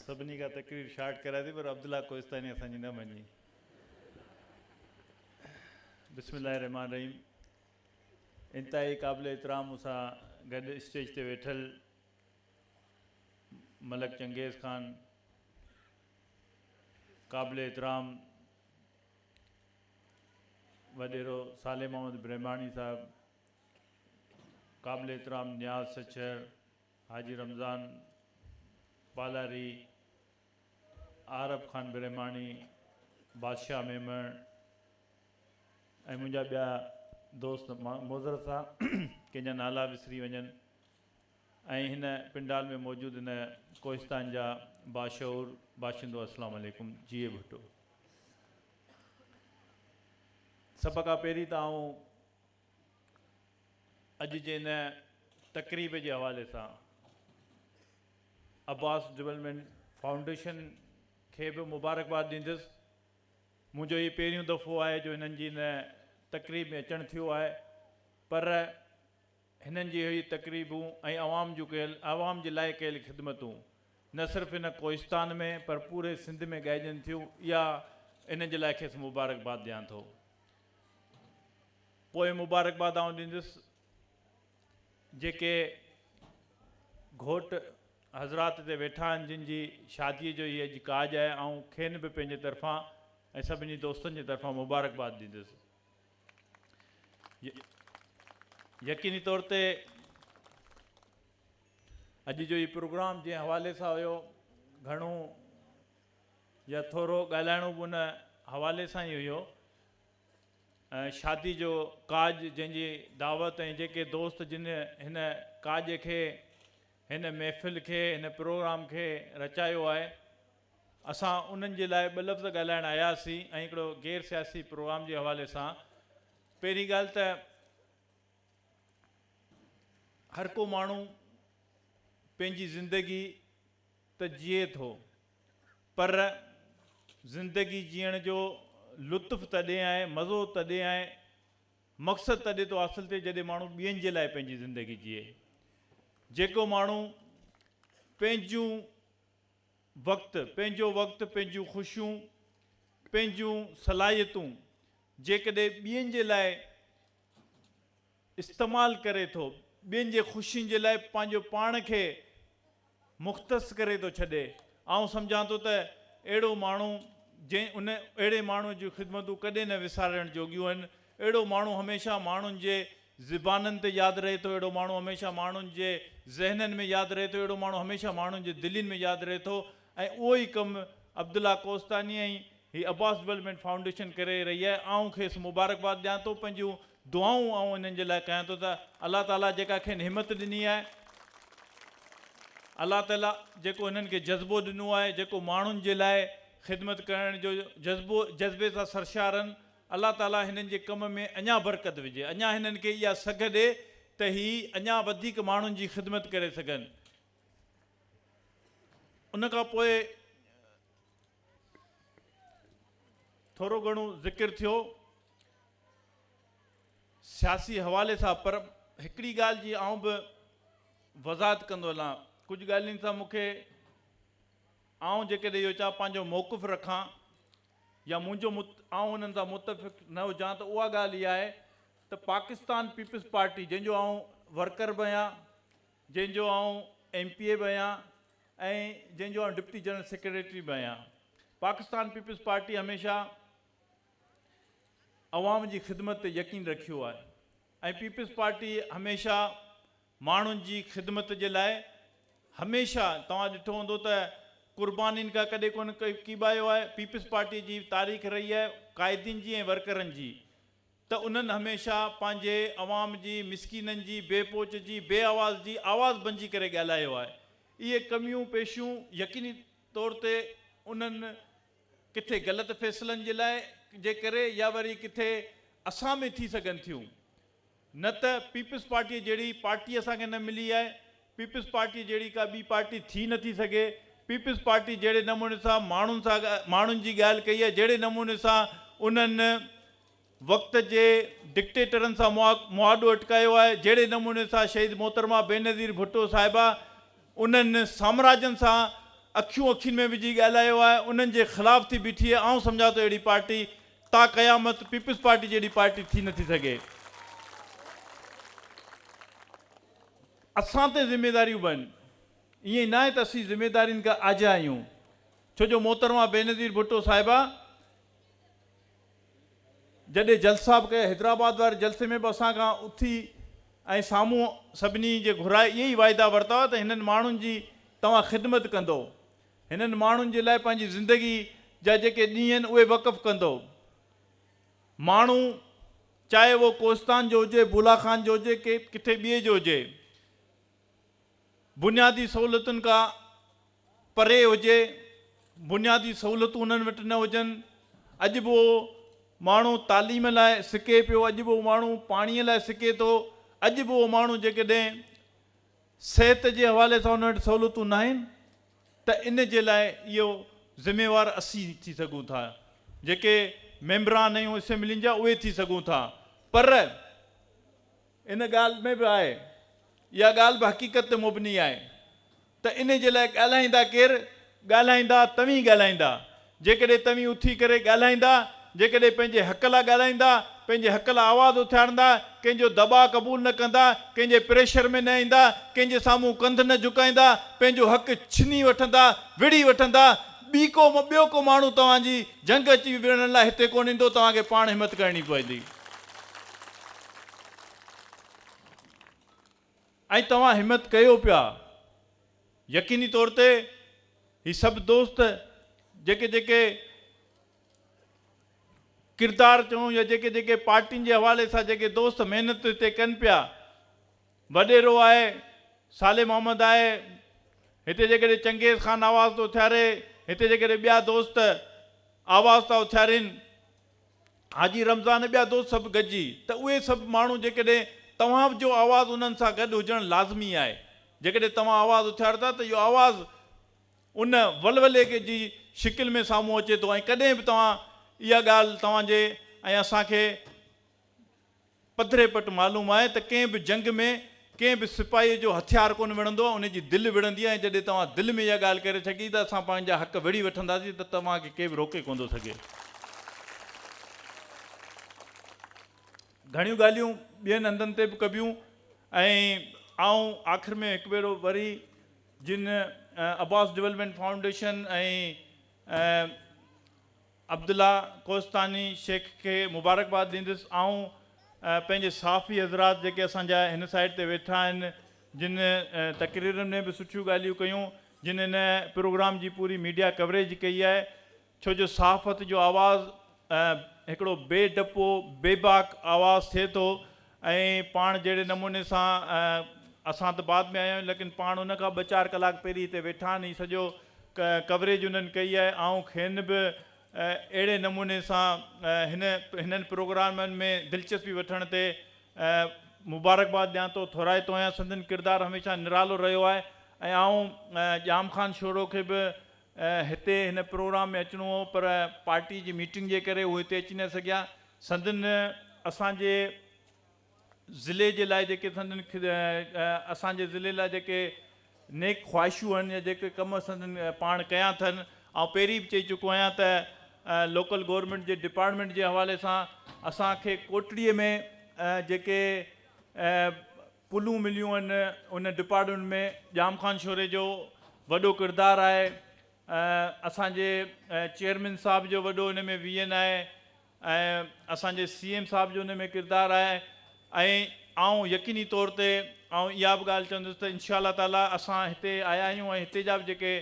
سڀني کان تقرير شارٽ ڪرائي ٿي پر عبدالله ڪوهستاني اسان جي نه مڃي. بسم الله الرحمٰن الرحيم. انتهائي قابل احترام مون سان گڏ اسٽيج تي ويٺل ملڪ چنگيز خان، قابل احترام وڏيرو صالح محمد برهماڻي صاحب، قابل احترام نياز سچر، حاجي رمضان پالاري، عارب خان برهماڻي، بادشاهه ميمڻ ۽ منهنجا ٻيا دوست معذرت سان ڪنهن جا نالا وسري وڃن ۽ هن پنڊال ۾ موجود هن ڪوهستان جا باشعور باشندو السلام عليڪم جيئي ڀٽو. سڀ کان پهرين ته آئون اڄ جي هن تقريب جي حوالي سان عباس ڊولپمينٽ فائونڊيشن کي به مبارڪباد ڏيندس. منهنجو هي پهريون دفعو آهي جو هنن جي هن تقريب ۾ اچڻ ٿيو آهي پر هنن جي هي تقريبون ۽ عوام جون ڪيل عوام جي لاء ڪيل خدمتون نه صرف هن ڪوهستان ۾ پر پوري سنڌ ۾ ڳائجن ٿيون اها انهن جي لاء کيس مبارڪباد ڏيان ٿو. پوء مبارڪباد آئون ڏيندس جيڪي گهوٽ حضرات هتي ويٺا آهن جن جي شاديء جو هي اڄ ڪاڄ آهي آئون کين به پنهنجي طرفان ۽ سڀني دوستن جي طرفان مبارڪباد ڏيندس. يقيني طور تي اڄ جو هي پروگرام جنهن حوالي سان هيو گهڻو يا ٿورو ڳالهائڻو به ان حوالي سان ئي هيو. شادي جو ڪاڄ جنهن جي دعوت ۽ جيڪي دوست جن هن ڪاڄ کي هن محفل کي هن پروگرام کي رچايو آهي اسان انهن جي لاء ٻه لفظ ڳالهائڻ آياسين ۽ هڪڙو غير سياسي پروگرام جي حوالي سان پهرين ڳالهه ته هر ڪو ماڻهو پنهنجي زندگي ته جيئي ٿو پر زندگي جيئڻ جو لطف تڏهن آهي، مزو تڏهن آهي، مقصد تڏهن ٿو حاصل ٿئي جڏهن ماڻهو ٻين جي لاء پنهنجي زندگي جيئي. جيڪو ماڻهو پنهنجون وقت، پنهنجو وقت، پنهنجون خوشيون، پنهنجون صلاحيتون جيڪڏهن ٻين جي لاء استعمال ڪري ٿو، ٻين جي خوشين جي لاء پنهنجو پاڻ کي مختص ڪري ٿو ڇڏي. آئون سمجهان ٿو ته اهڙو ماڻهو جنهن ان اهڙي ماڻهوء جون خدمتون ڪڏهن نه وسارڻ جوڳيون آهن. اهڙو ماڻهو هميشه ماڻهن جي زبانن تي ياد رهي ٿو، اهڙو ماڻهو هميشه ماڻهن جي ذهنن ۾ ياد رهي ٿو، اهڙو ماڻهو هميشه ماڻهن جي دلين ۾ ياد رهي ٿو ۽ اهو ئي ڪم عبدالله ڪوهستاني ۽ هي عباس ڊولپمينٽ فائونڊيشن ڪري رهي آهي. آئون کيس مبارڪباد ڏيان ٿو، پنهنجون دعائون آئون انهن جي لاء ڪيان ٿو ته الله تعاليٰ جيڪا کين همت ڏني آهي، الله تعاليٰ جيڪو هنن کي جذبو ڏنو آهي، جيڪو ماڻهن جي لاء خدمت ڪرڻ جو جذبو جذبي سان سرشار آهن، الله تعاليٰ هنن جي ڪم ۾ اڃا برڪت وجهي، اڃا هنن کي اها سگهه ڏي ته هي اڃا وڌيڪ ماڻهن جي خدمت ڪري سگهن. ان کان پوء ٿورو گهڻو ذڪر ٿيو سياسي حوالي سان پر هڪڙي ڳالهه جي آئون به وضاحت ڪندو هلان ڪجهه ڳالهين سان مون کي آئون جيڪڏهن اهو چوان پنهنجو موقف رکان يا منهنجو آئون انهن سان متفق نه هجان ته اها ڳالهه اها آهي ته پاڪستان پيپلز پارٽي جنهن جو آئون ورڪر به آهيان جنهن جو آئون ايم پي اي به آهيان ۽ جنهن جو آئون ڊپٽي جنرل سيڪريٽري به آهيان. پاڪستان پيپلز پارٽي هميشه عوام جي خدمت تي يقين رکيو آهي ۽ پيپلز پارٽي هميشه ماڻهن جي خدمت جي لاء هميشه توهان ڏٺو هوندو ته قربانين کان ڪڏهن ڪونه ڪيٻايو آهي. پيپلز پارٽي جي تاريخ رهي آهي قائدين جي ۽ ورڪرن جي ته انهن هميشه پنهنجي عوام جي، مسڪينن جي، بي پهچ جي، بي آواز جي آواز بنجي ڪري ڳالهايو آهي. اهي ڪميون پيشيون يقيني طور تي انهن ڪٿي غلط فيصلن جي لاء جي ڪري يا وري ڪٿي اسان ۾ ٿي سگهن ٿيون. نه ته پيپلز پارٽيء جهڙي پارٽي اسان کي نه ملي آهي، پيپلز پارٽيء جهڙي ڪا ٻي پارٽي ٿي نه ٿي سگهي، پيپلز پارٽي جهڙي نموني سان ماڻهن سان ماڻهن جي ڳالهه ڪئي آهي، جهڙي نموني سان انهن وقت جي ڊڪٽيٽرن سان مهاڏو اٽڪايو آهي، جهڙي نموني سان شهيد محترمه بينظير ڀٽو صاحبه انهن سامراجن سان اکيون اکين ۾ وجهي ڳالهايو آهي، انهن جي خلاف ٿي بيٺي آهي، آئون سمجهان ٿو اهڙي پارٽي تا قيامت پيپلز پارٽي جهڙي پارٽي ٿي نٿي سگهي. اسان تي ذميواريون به آهن، ائين ناهي ته اسين ذميوارين کان آجا آهيون، ڇو جو محترمه بينظير ڀٽو صاحبه جڏهن جلسا به ڪيا، حيدرآباد واري جلسي ۾ به اسان کان اٿي ۽ سامهون سڀني جي گهرائي اهي ئي واعدا ورتا هئا ته هنن ماڻهن جي توهان خدمت ڪندؤ، هنن ماڻهن جي لاء پنهنجي زندگي جا جيڪي ڏينهن آهن اهي وقف ڪندؤ. ماڻهو چاهي اهو ڪوهستان جو هجي، بولا خان جو هجي ڪي ڪٿي ٻئي جو هجي، بنيادي سهولتن کان پري هجي، بنيادي سهولتون انهن وٽ نه هجن، اڄ به اهو ماڻهو تعليم لاء سڪي پيو، اڄ به اهو ماڻهو پاڻيء لاء سڪي ٿو، اڄ به اهو ماڻهو جيڪڏهن صحت جي حوالي سان ان وٽ سهولتون ناهن ته ان جي لاء اهو ذميوار اسين ٿي سگهون ٿا، جيڪي ميمبران آهيون اسيمبلين جا اهي ٿي سگهون ٿا پر ان ڳالهه ۾ به آهي، اها ڳالهه به حقيقت تي مبني آهي ته ان جي لاء ڳالهائيندا ڪير؟ ڳالهائيندا توهين ڳالهائيندا. جيڪڏهن توهين اٿي ڪري ڳالهائيندا، جيڪڏهن پنهنجي حق لاء ڳالهائيندا، پنهنجي حق لاء آواز اٿاريندا، ڪنهن جو دٻاء قبول نه ڪندا، ڪنهن جي پريشر ۾ نه ايندا، ڪنهن جي سامهون ڪنڌ نه جهڪائيندا، پنهنجو حق ڇني وٺندا، وڙهي وٺندا، ٻي ڪو ٻيو ڪو ماڻهو توهان جي جنگ اچي وڙهڻ لاء هتي ڪونه ايندو، توهان کي پاڻ همت ڪرڻي پوندي. ۽ توهان همت ڪيو پيا. يقيني طور تي هي سڀ دوست جيڪي جيڪي ڪردار چئون يا جيڪي جيڪي پارٽين جي حوالي سان جيڪي دوست محنت هتي ڪن پيا، وڏيرو آهي، صالح محمد آهي، هتي جيڪڏهن چنگيز خان آواز ٿو اٿياري، هتي جيڪڏهن ٻيا دوست آواز ٿا اٿيارين، حاجي رمضان ۽ ٻيا دوست سڀ گڏجي ته اهي سڀ ماڻهو جيڪڏهن توهان جو آواز انهن سان گڏ هجڻ لازمي آهي. جيڪڏهن توهان آواز اٿياريو ٿا ته اهو آواز ان ولولي جي شڪل ۾ سامهون اچي ٿو ۽ ڪڏهن به توهان اها ڳالهه توهان جي ۽ اسان کي پڌري پٽ معلوم آهي ته ڪنهن به جنگ ۾ ڪنهن به سپاهيء جو هٿيار ڪونه وڙهندو آهي، ان جي دل وڙهندي آهي ۽ جڏهن توهان دل ۾ اها ڳالهه ڪري ڇڏي ته اسان پنهنجا حق وڙهي وٺنداسين ته توهان کي ڪير به روڪي ڪونه ٿو سگهي. گهڻيون ڳالهيون ٻين هنڌن تي به ڪبيون ۽ آئون آخر ۾ هڪ ڀيرو وري جن عباس ڊولپمينٽ فائونڊيشن ۽ عبدالله ڪوهستاني شيخ کي مبارڪباد ڏيندس. آئون پنهنجي صحافي حضرات جيڪي اسان جا هن سائيڊ تي ويٺا آهن جن تقريرن ۾ به سٺيون ڳالهيون ڪيون جن هن پروگرام جي پوري ميڊيا ڪوريج ڪئي آهي ڇو جو صحافت جو آواز هڪڙو بي ڊپو بيباڪ آواز ٿئي ٿو ۽ پاڻ جهڙي نموني سان اسان ته بعد ۾ آيا آهيون ليڪن پاڻ ان کان ٻه چار ڪلاڪ پهرين هتي ويٺا آهن هي سڄو ڪوريج انهن ڪئي آهي آئون کين به اهڙي نموني سان هن هنن پروگرامن ۾ دلچسپي وٺڻ تي مبارڪباد ڏيان ٿو ٿورائتو آهيان سندن ڪردار هميشه نرالو رهيو آهي ۽ آئون ڄام خان شورو کي به هتي هن پروگرام ۾ اچڻو هو پر پارٽي جي ميٽنگ جي ڪري هو هتي اچي نه سگهيا سندن اسان جي ضلعي جي لاء جيڪي سندن اسان جي ضلعي لاء جيڪي نيڪ خواهشون آهن يا جيڪي ڪم سندن پاڻ ڪيا اٿن آئون پهرين به چئي چڪو آهيان ته لوڪل گورنمينٽ جي ڊپارٽمينٽ جي حوالي سان اسان کي ڪوٽڙي ۾ جيڪي پلون مليون آهن ان ڊپارٽمينٽ ۾ ڄام خان شوري جو وڏو ڪردار آهي اسان جي چيئرمين صاحب جو وڏو ان ۾ ويئن آهي ۽ اسان جي سي ايم صاحب جو ان ۾ ڪردار آهي ۽ آئون يقيني طور تي آئون اها به ڳالهه چوندس ته انشاء الله تعالي اسان هتي آيا آهيون ۽ هتي جا به جيڪي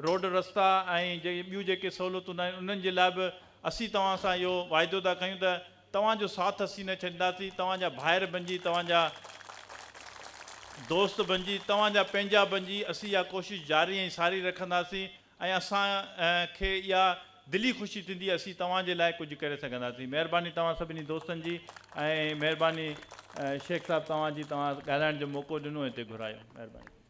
روڊ رستا ۽ ٻيون جيڪي سهولتون آهن انهن جي لاء به اسين توهان سان اهو واعدو ٿا ڪيون ته توهان جو ساٿ اسين نه ڇڏينداسين توهان جا ڀائر بنجي توهان جا دوست بنجي توهان جا پنهنجا بنجي اسين اها ڪوشش جاري ۽ ساري رکنداسين ۽ اسان کي اها دلي خوشي ٿيندي اسين توهان جي لاء ڪجهه ڪري سگهنداسين مهرباني توهان سڀني دوستن جي ۽ مهرباني شيخ صاحب توهان جي توهان ڳالهائڻ جو موقعو ڏنو هتي گهرايو مهرباني.